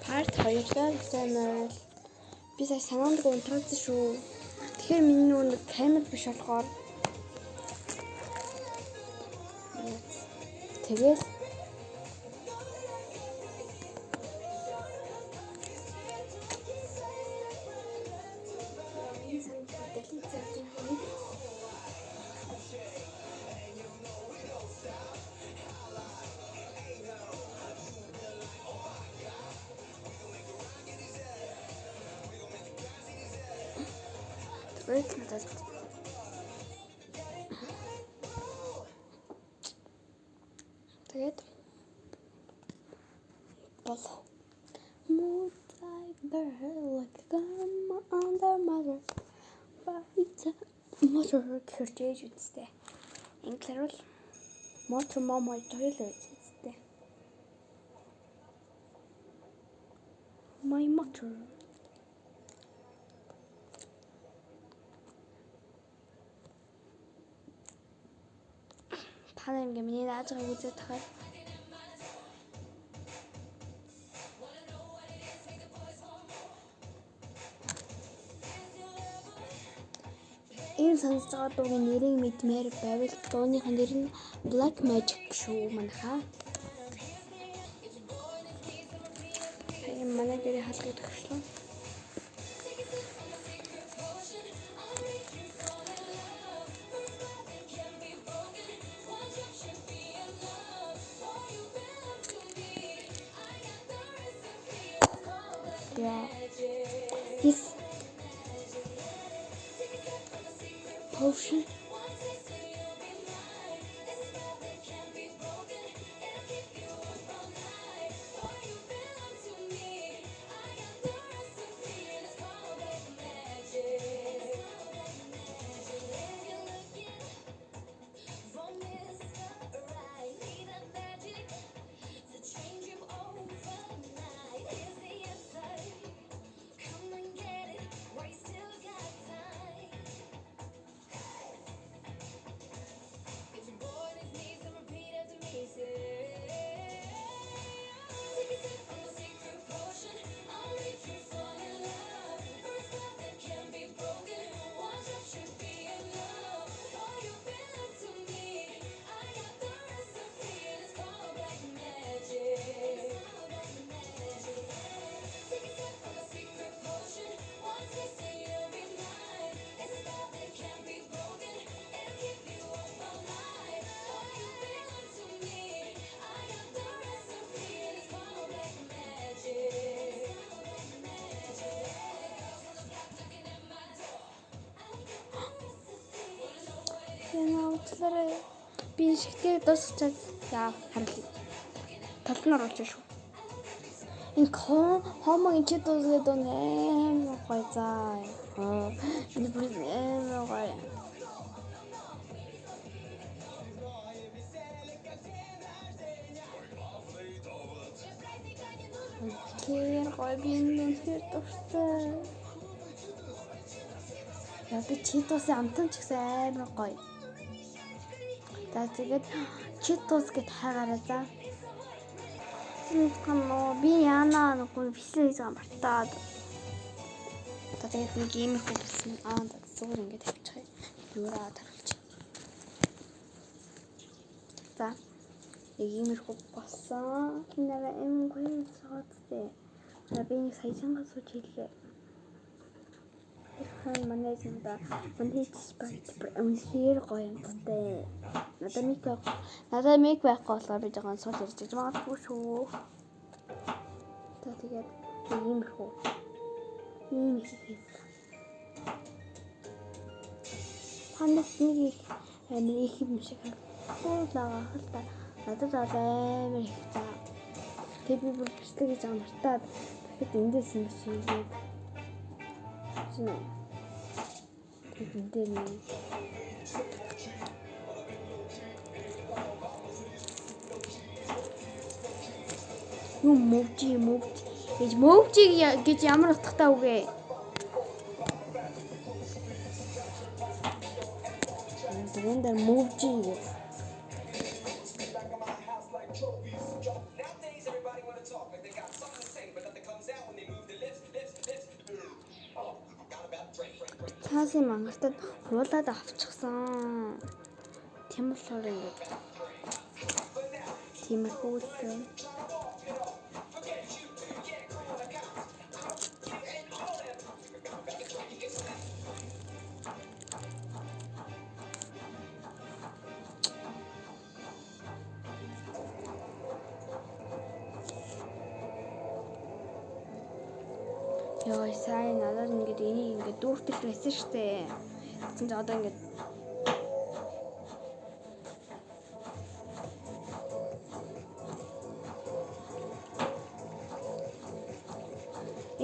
Part 2-р сайн. Би сая санаандгүй унтраасан шүү. Тэгэхээр миний нөгөө нэг камер биш болохоор тэгэл тэгэл надад тэгээд болох like under mother motor гэхэрч үсттэй. Англиар бол motor mom хоёр үсттэй. My motor. Та нар ингээ миний нааж байгааг үзээд тахаар энэ сонсож байгаа дуугийн нэрийг мэдмээр байвал дууных нь нэр нь Black Magic шүү манайхаа. Манай гэрээ хаалгыг төгшлөө. Yeah. This potion. Яна уучлаарай. Би шигтгээр дуусчихад яа харуулъя. Талд нь оруулж шүү. Энэ хомогийн чид дуусгээд амар гоё заа. Энэ бүр амар гоё. Тэгэхээр гоё би энэ үнэхээр дуртай. Я би чидусын амтан ч гэсэн амар гоё. За тэгээд чидус гэд хайгаарай за. Би яана нүггүй бичлэг хийж байгаа мартаад. За тэгээд нэг иймэрхүү болсон. Аа зүгээр ингээд тавьчих. Юураа таруулчих. За нэг иймэрхүү болсон. Нэрээ эм гоё цогцтой. За би нэг сая чанга сууж хийлээ. Тэр манай зэнда манай баг үнэхээр гоё юмтай. Надад мик байхгүй болохоор би жоохон сул ярьж байгаа магадгүй шүү. За тэгээд иймэрхүү. Ийм их хийсэн. Танаас нэг их амар их юм шиг харагдахгүй л та. Надад бол амар их за. Тэгээд би бүр бичлэг хийж байгаа мартаад дахиад эндээс юм шигээд. Тэгээд энэ дээр нэг юу мөвжи гэж мөвжи гэж ямар утгатай үг вэ? Энэ дээр мөвжи гэж. Цаасын мангартад хуулаад авчихсан. Тийм болохоор ингээд тиймэрхүү л байна. Йоо, сайн надад ингээд энийг ингээд дүүртэл байсан штэ. Тэгсэн чинь одоо ингээд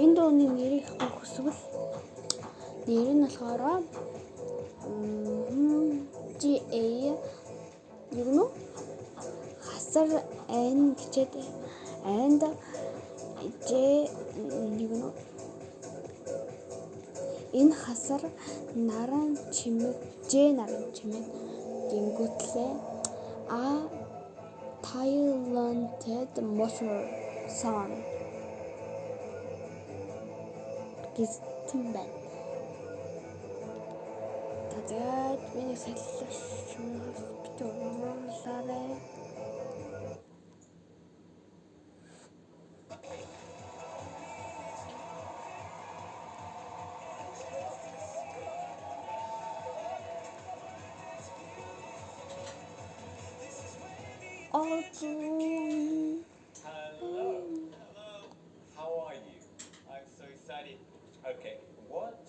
энэ дууны нэрийг авах хүсвэл нэр нь болохоор G A юу гэнэ? Хасар N гэчээд and J юу гэнэ? Энэ хасар наран чимэг Ж наран чимэг гингүүтлээ A Talented Motor Song гэсэн байна. За тэгээд би нэг солилоо шүү. Бит уурлаарай. Озон. Hello. Hello. How are you? I'm so excited. Okay, what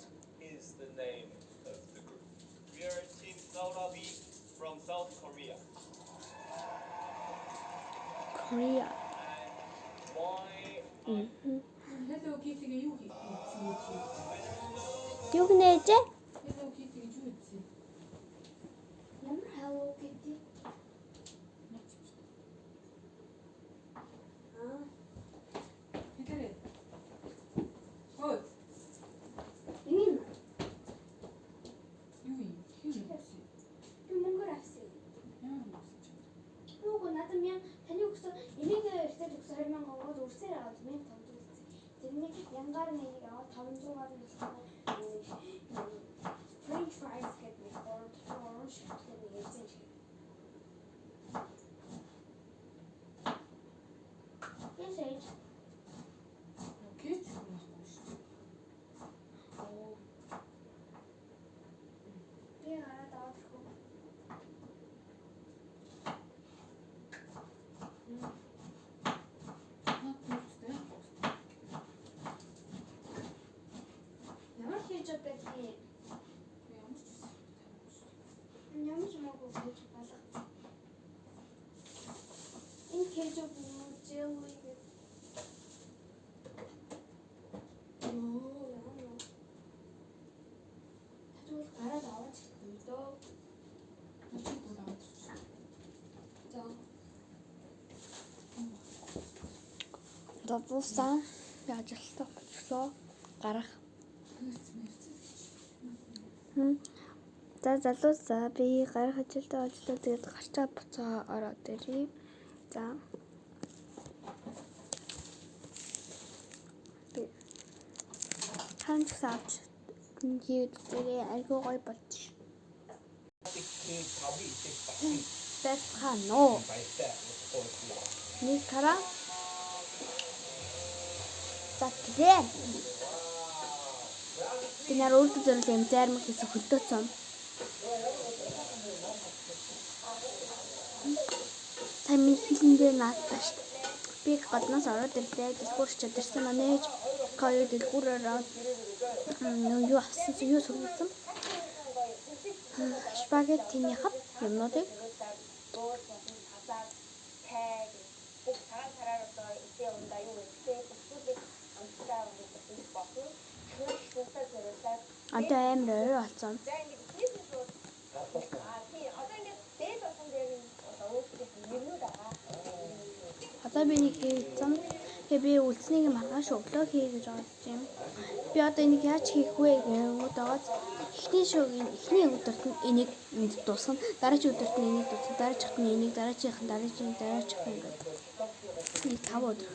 is the name of the group? We are Team Sodabi from South Korea. Korea. And why Hello Kitty-гээ юу хийсэн гэж чи? Юу гэнэ? Hello Kitty гэж юу хийсэн? Ямар Hello Kitty? Наач юм шүү. Аа. Хэлээрэй. Хөө. Энэ Юу юм? Хин юм бэ? би мөнгөөр авсан. Ямар юм бэ чи? Нүгөө надад мян таны өгсөн энийг эртээд өгсөн 2000 онгоос үрсээр аваад 1500 үлдсэн. Тэрний янгаар нэг аваад 500-аар нь болохоор French fries гэдэг нэг гурав дотор гурван ширхтээ нэг эзэн шиг. Ясэж. Кетчуп байхгүй шүү дээ. Оо. Би гараад аваад ирэх үү? Наад нүцтэй байхгүй шүү дээ. Ямар кетчуп байдгийг Би ямар ч үсэн танихгүй шүү дээ. ямар ч юмгүй кетчуп алга. Энэ кетчуп юм уу? Jelly гэдэг. Оо, ямар юм. Тэгвэл гараад аваад ирэх юм дөө. Наад чи бол аваад ирчих. За. За дууссан. Би ажилтаа болчлоо. Гарах. Хэрц мэрц гэж. За залуусаа би гарах ажилдаа болчлоо. Тэгээд гарчаа буцаа ороод ирье. За. Би тань ч гэсэн авч хийгээд үзээрэй. Айгүй гоё болж. Байцгаана уу? Нэг хараа. За тэгээ. Би нэр өөртөө зориулсан юм зайрмаг хийсэн хөлдөөцөн. Сайн минь хилэндээ наадтаа шүү дээ. Би гаднаас ороод ирлээ. Дэлгүүр очиод ирсэн манайж хоёр дэлгүүр ороод нөө юу авсан юу сөрүүлсэн. Спагеттиний хав юмнуудыг одоо амар ойр болсон. Одоо би нэг хийсэн. Тэгээ би үлдснийг маргааш өглөө хий гэж бодож юм. Би одоо энийг яаж хийх вэ гэнгүүт байгаа. Эхний шөгийн эхний өдөрт нь энийг энд дуусгана. Дараагийн өдөрт нь энийг дуусгана. Дараачихт нь энийг, дараачихын дараагийн дараачихын ингээд нэг 5 өдөр.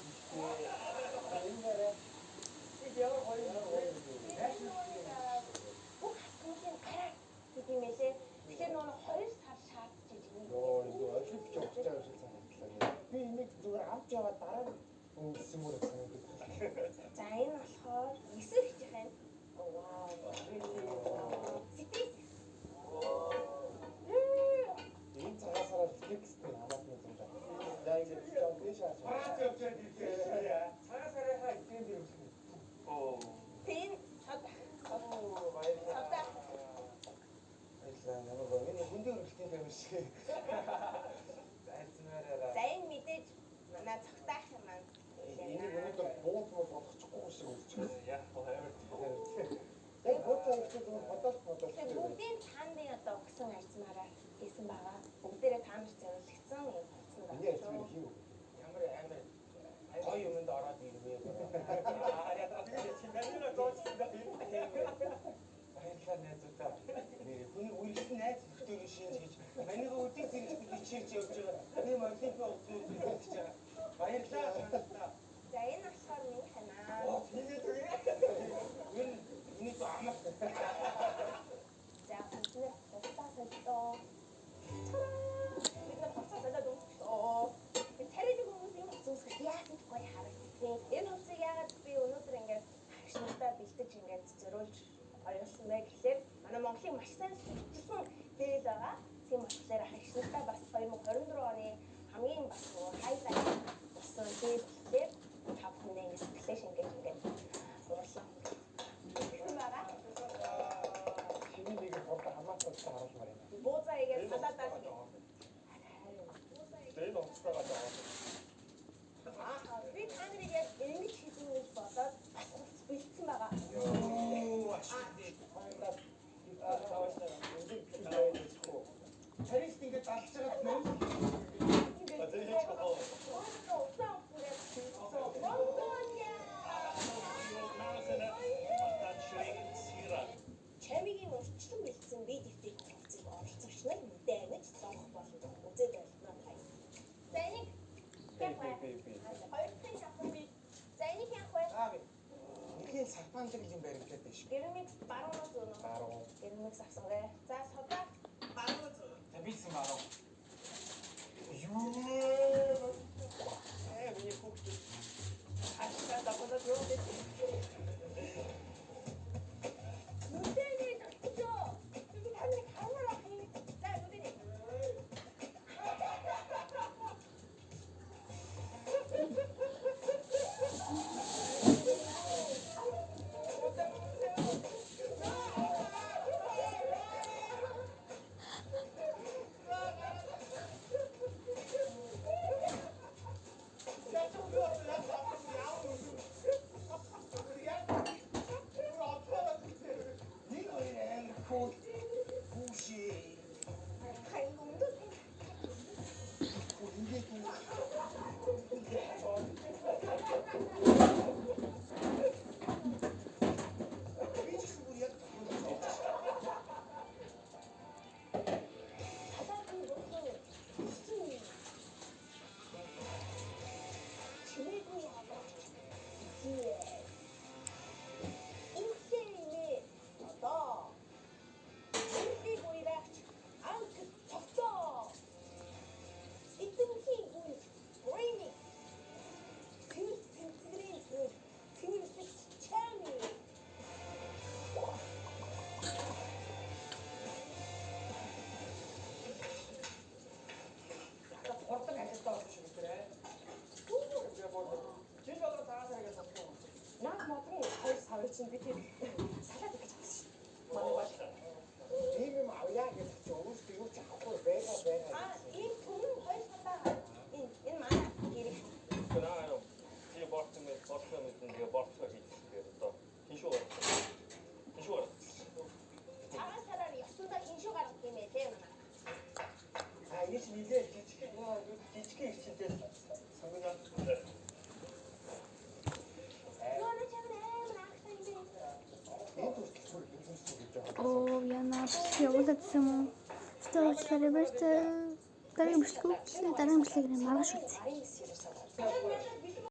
болохоор 9 ихчийнх нь. Вау. Сэтгэл. Энэ цагаан сараар флекстэй хамаатны зураг. За ингэж жоо дээш харж. Цагаан сарынхаа эдгээр дээр өсгөн. Оо. Тэн цод. Оо, баярлалаа. Цодоо. Баярлалаа. Ямар гоё. Энэ хүндийн өргөлтийн юм шиг. Зайлсмаараа. За энэ мэдээж манай цогтаах юм маань. Энийг өнөөдөр бууд мод болгочихгүй шиг үзчих. Яг амар. Яг буудаа ихтэй зүгээр бодоол бодоол. Тэгэхээр бүгдийн тандын одоо өгсөн арцмаараа хийсэн байгаа. Бүгдээрээ та нарт зориулагдсан юм хувцсан Миний байна арцмаар шүү. хийв. Ямар амар гоё юмд ороод ирвэ. Аа яа чи манай зооцсон да. Баярлалаа найзуудаа. Нэр хүний үргэлжлэн найз нөхдөөрөө шинж гэж манайга өдөө зэрэгтэй чирч явж байгаа. Би Олимпийн утсан үзэж байгаа. Баярлалаа. За энэ болохоор минийх байна. Оо тэгээд үгүй. Энэ миний амар. За бид нэр хувцас солилоо. Бид нар хувцас солиод өмсөлөө. Тэр тариалан хүмүүс энэ хувцас өмсгөх яасан ч гоё харагддаг. Энэ хувцсыг яагаад би өнөөдөр ингээд хагш нартаа бэлтэж ингээд зориулж оруулсан бэ гэхлээр манай Монголын маш сайн сурчилсан дээл байгаа. Тийм болохоор хагш нартаа бас 2024 оны хамгийн бас нөгөө хайлайт болсон дээл болохоор та бүхэндээ ингээд сэтгэлээ шингээж ингээд уурлаа. Тэгсэн байгаа. Чиний нэг хурдан хамаатан харуулмаар байна. Буузаа игээд салаадаа Энэ хувцастайгаа жаа. Аа, би та нарыг яг ингэж хийсэн гэж бодоод бас хувцас бэлдсэн байгаа. Юу ашиг. Парист ингээд залж байгаа мөн. Ингээд За хийж гоо. өөрийнхөө усан ингээд Монголиа. Чамигийн урьдчилан бэлдсэн би дэвтэр хувцсыг оролцогч нар мэдээ зонх болон үзээд байлтмаа та. За энийг яах вэ? Хоёр дахь шавхан би. За энийг яах вэ? Аа би. Нэлийн сарпаанлаг юм баригдаад байна шүү. Гэрмикс баруун уу зүүн үү? Баруун. Гэрмикс авсан гэ. За содаа баруун уу зүүн үү? За би ч баруун. Юу? Миний хүүхд. Хашаа давхад юу гэж. Нүдээ очоо. Би та нарыг хармаар ах юм. За нүдээ. Нэг хоёр амар кул. Хүүшээ. Хайн өндөр. Ингээд үү. Би ч гэсэн бүр яг тохиолдож байна. Салаатын бурхан хэцүү. Чимээгүй аваач. Үнхээ одоо. Үнхээ гуйраач. Анх цогцоо. Эдэнхий гүн. Рейни. Цэвэр цэнцгэрийн зүйл. Цэвэрлэгч чами. Одоо хурдан ажилтаа болж шиг үү? Жил болгон цагаан сарыг сонсох юм. Наад модон хоёр савыг чинь би тэр салаад гэж авсан шүү дээ. Манай бол Ийм юм авъя гэж чи өөрөөсөө юу ч авахгүй байгаа байгаа. А ийм түмэн хоёр сандаа. Энэ энэ манай гэрэх. Наа чи борцсон мэт борцсон мэт ингээ борцоо хийчихээр одоо хин шүү гаргах. Хин шүү гаргах. Цагаан сараар ёсондоо хин шүү гаргах юм ээ тийм манай. А энэ чинь нилээ жижиг жижиг ирчэнтэй сонгоно. Юу нэ чамд амар анхтай юм бэ? Энэ хүртэл бүр юм гэж байгаа. Оо яна явуулсан юм уу? Стол баяртай. Дараагийн бичлэг дараагийн бичлэгээр маргааш үзье. Гарын хэсэг ерөөсөө.